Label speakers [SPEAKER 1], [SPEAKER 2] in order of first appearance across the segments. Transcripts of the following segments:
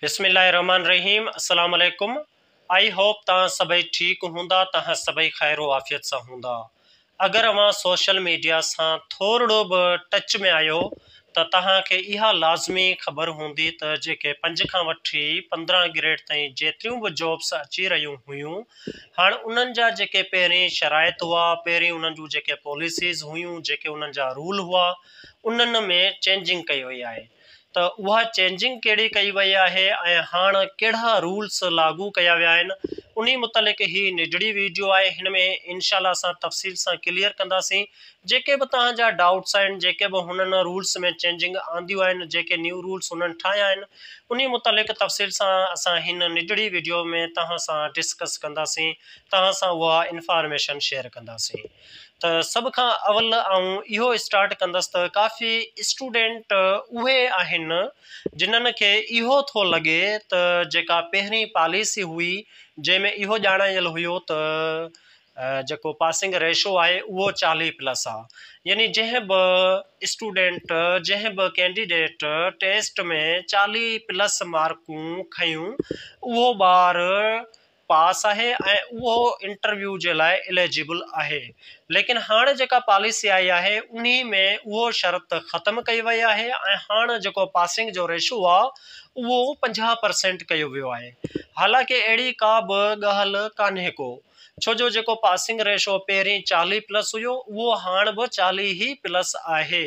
[SPEAKER 1] بسم الله الرحمٰن الرحيم السلام عليڪم I hope توهان سڀئي ٺيڪ هوندا توهان سڀئي خير و عافيت سان هوندا اگر اوهان سوشل ميڊيا سان ٿورڙو به ٽچ ۾ آهيو ته توهان کي اها لازمي خبر هوندي ته جيڪي پنج کان وٺي 15 گريڊ تائين جيتريون به جابس اچي رهيون هيون هاڻ انهن جا جيڪي پهرين شرائط هئا پهرين انهن جون جيڪي پاليسيز هيون جيڪي انهن جا رول هئا انهن ۾ چينجنگ ڪئي وئي آهي ته اها چينجنگ ڪهڙي ڪئي وئي آهي ۽ هاڻ ڪهڙا رولس لاڳو ڪيا ويا آهن انهي متعلق هي ننڍڙي ويڊيو آهي هن ۾ انشاء الله اسان تفصيل سان ڪليئر ڪنداسين جيڪي به توهان جا ڊائوٽس آهن جيڪي به هنن رولس ۾ چينجنگ آنديون آهن جيڪي نيو رولس هنن ٺاهيا آهن انهي متعلق تفصيل سان اسان هن ننڍڙي ويڊيو ۾ توهان سان ڊسڪس ڪنداسين توهان سان اها انفارميشن شيئر ڪنداسين. ته سڀ کان اول آئون اهو اسٽارٽ ڪندس ته ڪافي اسٽوڊنٽ اهي آهن جنھن کي اهو ٿو لڳي ته جيڪا پهرين پاليسي هئي جنهن ۾ اهو ڄاڻايل هيو ته جيڪو پاسنگ ريشو آهي اهو 40 پلس آ يعني جنهن به اسٽوڊنٽ جنهن به ڪينڊيڊيٽ ٽيسٽ ۾ 40 پلس مارڪون کنيون اهو ٻار پاس آهي ۽ اهو انٽرويو جي لاء اليجبل آهي ليڪن هاڻ جيڪا پاليسي آئي آهي انهي ۾ اهو شرط ختم ڪئي وئي آهي ۽ هاڻ جيڪو پاسنگ جو ريشو آ اهو 50 پرسينٽ ڪيو ويو آهي حالانڪه اهڙي ڪا به ڳالهه ڪانهي ڪو ڇو جو جيڪو پاسنگ ريشو پهرين 40 پلس هيو اهو هاڻ به 40 ئي پلس آهي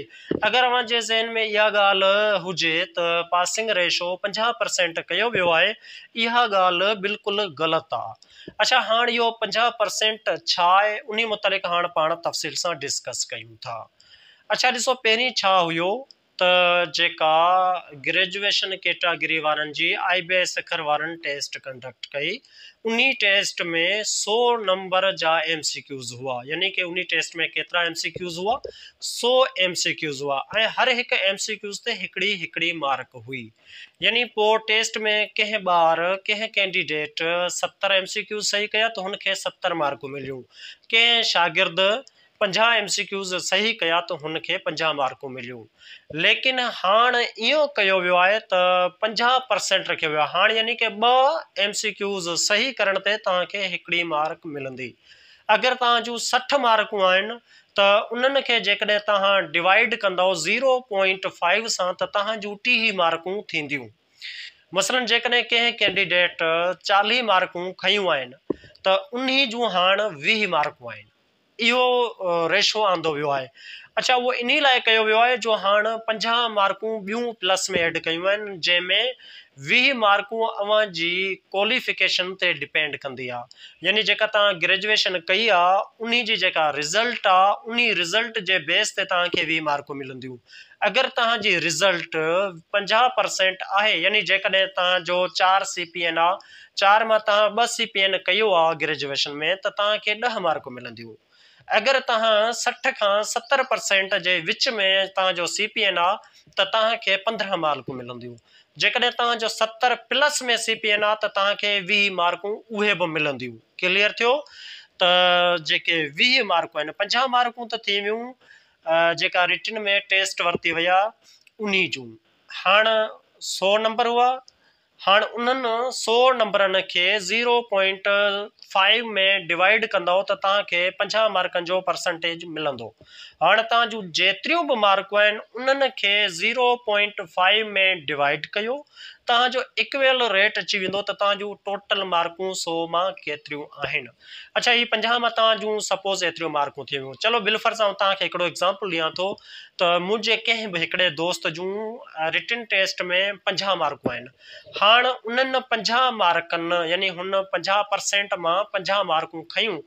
[SPEAKER 1] اگر اوهان جي ذهن ۾ اها ڳالهه هجي ته پاسنگ ريشو 50 پرسينٽ ڪيو ويو آهي اها ڳالهه بلڪل غلط آ. اڇا هاڻ اهو 50 پرسينٽ ڇا آهي انهي متعلق هاڻ پاڻ تفصيل سان ڊسڪس ڪيون ٿا. اڇا ڏسو پهرين ڇا هيو ته جيڪا گريجوئيشن ڪيٽاگري وارن جي آئي بي اي سکر وارن ٽيسٽ ڪنڊڪٽ ڪئي انهي ٽيسٽ ۾ 100 نمبر جا ايم سي ڪيوز هئا يعني ڪي انهي ٽيسٽ ۾ ڪيترا ايم سي ڪيوز هئا 100 ايم سي ڪيوز هئا ۽ هر هڪ ايم سي ڪيوز تي هڪڙي هڪڙي مارڪ هئي. يعني پوء ٽيسٽ ۾ ڪنهن ٻار، ڪنهن ڪينڊيڊيٽ 70 ايم سي ڪيوز صحيح ڪيا ته هن کي 70 مارڪون مليون. ڪنهن شاگرد 50 ايم سي ڪيوز صحيح ڪيا ته هن کي 50 مارڪون مليون. ليڪن هاڻ ايئن ڪيو ويو آهي ته 50 پرسينٽ رکيو ويو آهي. هاڻ يعني ڪه ٻه ايم سي ڪيوز صحيح ڪرڻ تي توهان کي هڪڙي مارڪ ملندي. اگر توهان جون 60 مارڪون آهن ته انهن کي جيڪڏهن توهان ڊوائيڊ ڪندؤ زيرو پوائنٽ فائيو سان ته توهان جون 30 مارڪون ٿينديون. مثلاً جيڪڏهن ڪنهن ڪينڊيڊيٽ 40 مارڪون کنيون آهن ته انهي جون هاڻ 20 مارڪون آهن. اهو ريشو آندو ويو آهي. اڇا اهو انهي لاء ڪيو ويو آهي جو هاڻ 50 مارڪون ٻيون پلس ۾ ايڊ ڪيون آهن جنهن ۾ 20 مارڪون اوهان جي ڪوليفڪيشن تي ڊپينڊ ڪندي آ يعني جيڪا توهان گريجوئيشن ڪئي آ انهي جي جيڪا رزلٽ آ انهي رزلٽ جي بيس تي توهان کي 20 مارڪون ملنديون اگر توهان جي رزلٽ 50 پرسينٽ آهي يعني جيڪڏهن توهان جو چار سي پي اين آ چار مان توهان ٻه سي پي اين ڪيو آ گريجوئيشن ۾ ته توهان کي 10 مارڪون ملنديون اگر توهان 60 کان 70 پرسينٽ جي وچ ۾ توهان جو سي پي اين آ ته توهان کي 15 مارڪون ملنديون جيڪڏهن توهان جو 70 پلس ۾ سي پي اين آ ته توهان کي 20 مارڪون اهي به ملنديون. ڪليئر ٿيو ته جيڪي 20 مارڪون آهن 50 مارڪون ته ٿي ويون جيڪا رٽن ۾ ٽيسٽ ورتي وئي آ انهي جون هاڻ 100 نمبر هئا هاڻ انهن 100 نمبرن کي زيرو پوائنٽ فائيو ۾ ڊوائيڊ ڪندؤ ته توهان کي 50 مارڪن جو پرسنٽيج ملندو. هاڻ توهان جون جيتريون به مارڪون آهن انهن کي زيرو پوائنٽ فائيو ۾ ڊوائيڊ ڪيو توهان جو ايڪويل ريٽ اچي ويندو ته توهان جون ٽوٽل مارڪون 100 مان ڪيتريون آهن. اڇا هي 50 مان توهان جون سپوز ايتريون مارڪون ٿي ويون چلو بالفرض آئون توهان کي هڪڙو ايگزامپل ڏيان ٿو ته منهنجي ڪنهن به هڪڙي دوست جون رٽن ٽيسٽ ۾ 50 مارڪون آهن هاڻ انهن 50 مارڪن يعني هن 50 پرسينٽ مان 50 مارڪون کنيون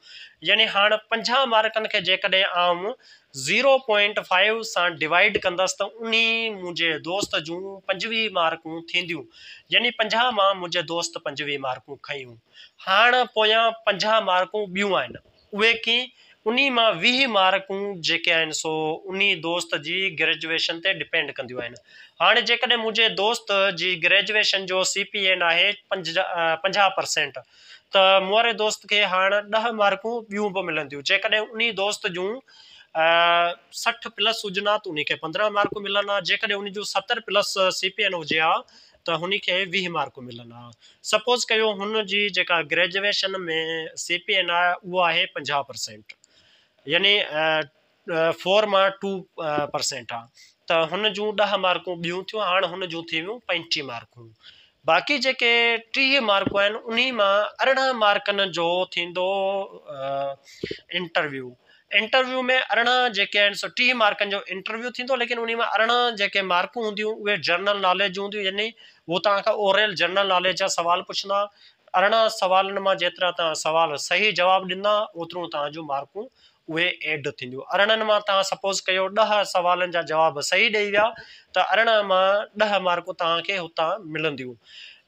[SPEAKER 1] يعني هاڻ 50 مارڪن کي جيڪڏهن آئون زيرو پوائنٽ فائيو سان ڊوائيڊ ڪندس ته انهي منهنجي دوست جون 25 مارڪون ٿينديون يعني 50 مان منهنجي دوست 25 مارڪون کنيون هاڻ پويان 50 مارڪون ٻيون آهن اهي ڪيئن؟ انهي مان 20 مارڪون جيڪي آهن سو انهي دوست جي گريجوئيشن تي ڊپينڊ ڪنديون آهن. هاڻي جيڪڏهن منهنجي دوست جي گريجوئيشن جو سي پي اين آهي 50 پرسينٽ ته مون واري دوست کي هاڻ 10 مارڪون ٻيون به ملنديون. جيڪڏهن انهي دوست جون 60 پلس هجن ها ته انهي کي 15 مارڪون ملن ها جيڪڏهن انهي جون 70 پلس سي پي اين هجي ها ته هن کي 20 مارڪون ملن ها. سپوز ڪيو هن جي جيڪا گريجويشن ۾ سي پي اين آهي اهو آهي 50% يعني فور مان ٽو پرسينٽ آ ته هن جون 10 مارڪون ٻيون ٿيون هاڻ هن جون ٿي ويون 35 مارڪون. باقي جيڪي 30 مارڪون آهن انهي مان 18 مارڪن جو ٿيندو انٽرويو. انٽرويو ۾ 18 جيڪي آهن سو 30 مارڪن جو انٽرويو ٿيندو ليڪن انهي مان 18 جيڪي مارڪون هونديون اهي جنرل ناليج جون هونديون يعني هو توهان کان اوريل جنرل ناليج جا سوال پڇندا. 18 سوالن مان جيترا توهان سوال صحيح جواب ڏيندا اوتريون توهان جون مارڪون اهي ايڊ ٿينديون. 18 مان توهان سپوز ڪيو 10 سوالن جا جواب صحيح ڏئي ويا ته 18 مان 10 مارڪون توهان کي هتان ملنديون.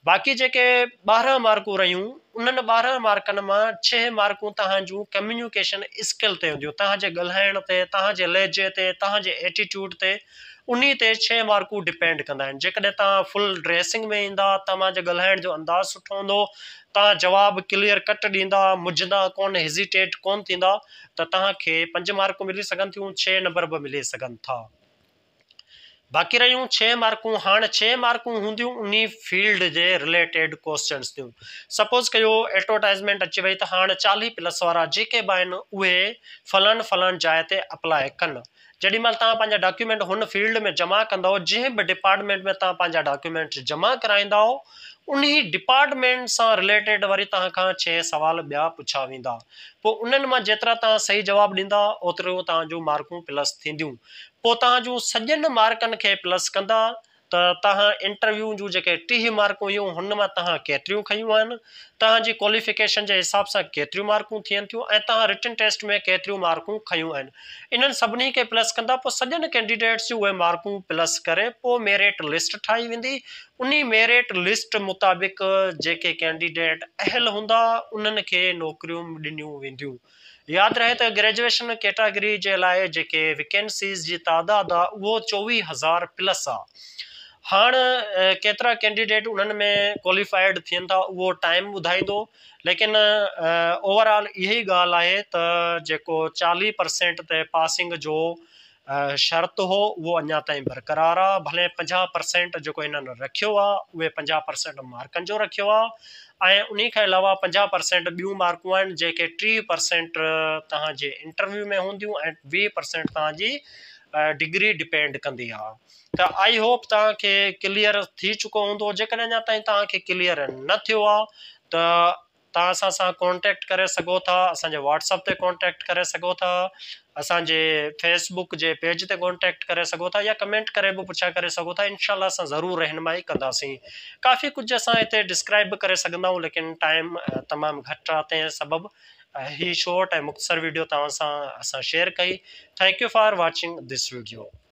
[SPEAKER 1] باقي جيڪي 12 مارڪون رهيون انهن 12 مارڪن مان 6 مارڪون توهان جون ڪميونيڪيشن اسڪل تي هونديون، توهان جي ڳالهائڻ تي، توهان جي لهجي تي، توهان جي ايٽيٽيوڊ تي، انهي تي 6 مارڪون ڊپينڊ ڪندا آهن. جيڪڏهن توهان فل ڊريسنگ ۾ ايندا، توهان جي ڳالهائڻ جو انداز سٺو هوندو، توهان جواب ڪليئر ڪٽ ڏيندا، مجهندا ڪونه، هيزيٽيٽ ڪونه ٿيندا ته توهان کي 5 مارڪون ملي سگهن ٿيون، 6 نمبر به ملي سگهن ٿا. باقي رهيون 6 مارڪون، هاڻ 6 مارڪون هونديون انهي فيلڊ جي رليٽيڊ ڪوسچنس ٿيون. سپوز ڪيو ايڊورٽائزمينٽ اچي وئي ته هاڻ 40 پلس وارا جيڪي به آهن اهي فلان فلان جاء تي اپلاء ڪن. جيڏي مهل توهان پنهنجا ڊاڪيومينٽ هن فيلڊ ۾ جمع ڪندؤ، جنهن به ڊپارٽمينٽ ۾ توهان پنهنجا ڊاڪيومينٽ جمع ڪرائيندؤ، انهي ڊپارٽمينٽ سان رليٽيڊ وري توهان کان 6 سوال ٻيا پڇيا ويندا. پوء انهن مان جيترا توهان صحيح جواب ڏيندا، اوتريون توهان جون مارڪون پلس ٿينديون. پوء توهان جون سڄن مارڪن کي پلس ڪندا ته توهان انٽرويو جون جيڪي 30 مارڪون هيون هن مان توهان ڪيتريون کنيون آهن، توهان جي ڪواليفڪيشن جي حساب سان ڪيتريون مارڪون ٿين ٿيون ۽ توهان رٽن ٽيسٽ ۾ ڪيتريون مارڪون کنيون آهن. انهن سڀني کي پلس ڪندا پوء سڄن ڪينڊيڊيٽس جون اهي مارڪون پلس ڪري پوء ميرٽ لسٽ ٺاهي ويندي. انهي ميرٽ لسٽ مطابق جيڪي ڪينڊيڊيٽ اهل هوندا انهن کي نوڪريون ڏنيون وينديون. ياد رهي ته گريجوئيشن ڪيٽاگري جي لاء جيڪي ويڪينسيز جي تعداد آ اهو 24,000 پلس آ. هاڻ ڪيترا ڪينڊيڊيٽ انهن ۾ ڪواليفائيڊ ٿين ٿا اهو ٽائيم ٻڌائيندو ليڪن اوور آل اها ئي ڳالهه آهي ته جيڪو 40% تي پاسنگ جو شرط هو اهو اڃا تائين برقرار آ ڀلي 50% جيڪو هنن رکيو آ اهي 50% مارڪن جو رکيو آ ۽ انهي کان علاوه 50% ٻيون مارڪون آهن جيڪي 30% توهان جي انٽرويو ۾ هونديون ۽ 20% توهان جي ڊگري ڊپينڊ ڪندي آ ته I hope توهان کي ڪليئر ٿي چڪو هوندو جيڪڏهن اڃا تائين توهان کي ڪليئر نه ٿيو آ ته توهان اسان سان ڪانٽيڪٽ ڪري سگهو ٿا، اسان جي واٽس اپ تي ڪانٽيڪٽ ڪري سگهو ٿا، اسان جي فيس بڪ جي پيج تي ڪانٽيڪٽ ڪري سگهو ٿا يا ڪمينٽ ڪري به پڇا ڪري سگهو ٿا انشاء الله اسان ضرور رهنمائي ڪنداسين. ڪافي ڪجهه اسان هتي ڊسڪرائب به ڪري سگهندا آهيون ليڪن ٽائيم تمام گهٽ آهي تنهن سبب هي شارٽ ۽ مختصر ويڊيو توهان سان اسان شيئر ڪئي. Thank you for watching this video.